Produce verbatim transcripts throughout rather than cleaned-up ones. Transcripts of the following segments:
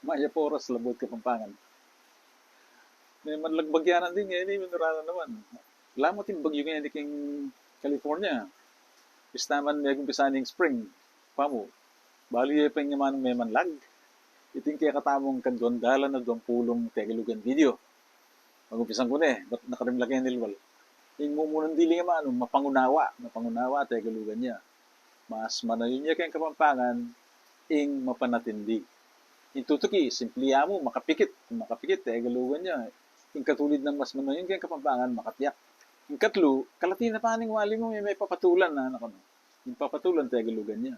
Mayap a oras, Labuad Kapampangan. Meman lang bagyanan din ngeni, minuranan naman. Ala mu atin bagyu ngeni king California. Bista man megumpisa ne ing spring. Pamu, balu ye pa ing amanung memanlag. Iti ing kekatamung kaduang dalan a duang pulung Tegalugan video. Magumpisan ku ne, bat nakarimla keni lwal. Ing mumunang dili ing amanu, mapangunawa, mapangunawa, Tegalugan ya. Mas manayun ya keng Kapampangan ing mapanatindi. Ing tutuki, simple ya mu, makapikit, makapikit, Tegalugan ya. Ing katulid nang mas manayun keng Kapampangan, makapiak. Ing katlu, kalati na pa ning wali mu, me-, mepapatulan, anak kanu. Ing papatulan, Tegalugan ya.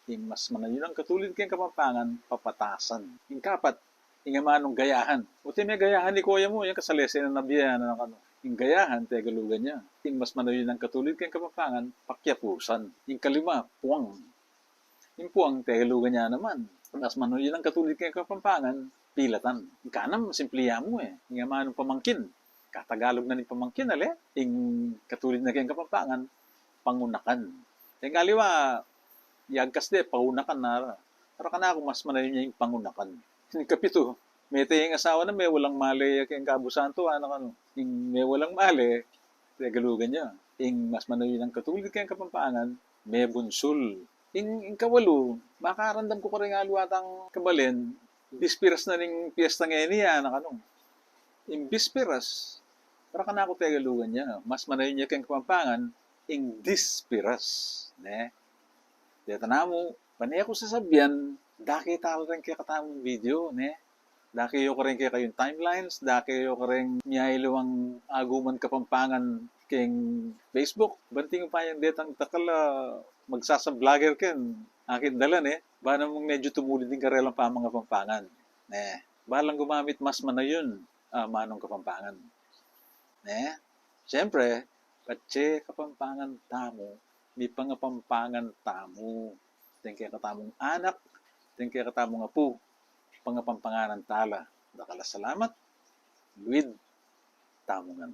Ing mas manayun a katulid keng Kapampangan, papatasan. Ing kapat, ing amanung gayahan. Uti, megayahan iko ya mu, yang kasalese na nabie, anak kanu. Ing gayahan, Tegalugan ya. Ing mas manayun a katulid keng Kapampangan, pakiapusan. Ing kalima, puwang. Ing puwang, Tegalugan ya naman. Mas manayun a katulid keng Kapampangan, pilatan. Ing kanam, simple ya mu e. Ing amanung pamangkin. Katagalug na ning pamangkin, ale? Ing katulid na keng Kapampangan, pangunakan. Ing kaliwa, yagkas de, pangunakan na ra. Para kanaku, mas manayun ya ing pangunakan. Ing kapitu, mete ing asawa na, mewalang male ya keng kabusan to, anak kanu. Ing mewalang male, Tegalugan ya. Ing mas manayun a katulid keng Kapampangan, mebunsul. Ing, ing kawalu, makaramdam ku kareng aliwa tang kabalen, bisperas na ning piyesta ngeni, anak kanu. Ing bisperas, para kanaku, Tegalugan ya. Mas manayun ya keng Kapampangan, ing disperas, ne? Deta namu, pane ku sasabian, dake tala reng kekatamung video, ne? Dake yu kareng kekayung timelines, dake yu kareng miyaliwang aguman Kapampangan keng Facebook. Banting pa yang detang dakal a magsasablogger keng aking dalan, e. Ba namang medyu tumulid ing karelang pamangapampangan, ne? Balang gumamit mas manayun a amanung Kapampangan, ne? Siyempre, patse Kapampangan tamu, mipangapampangan tamu. Deng kekatamung anak, deng kekatamung apu, pangapampanganan tala. Dakal a salamat, luid tamu ngan.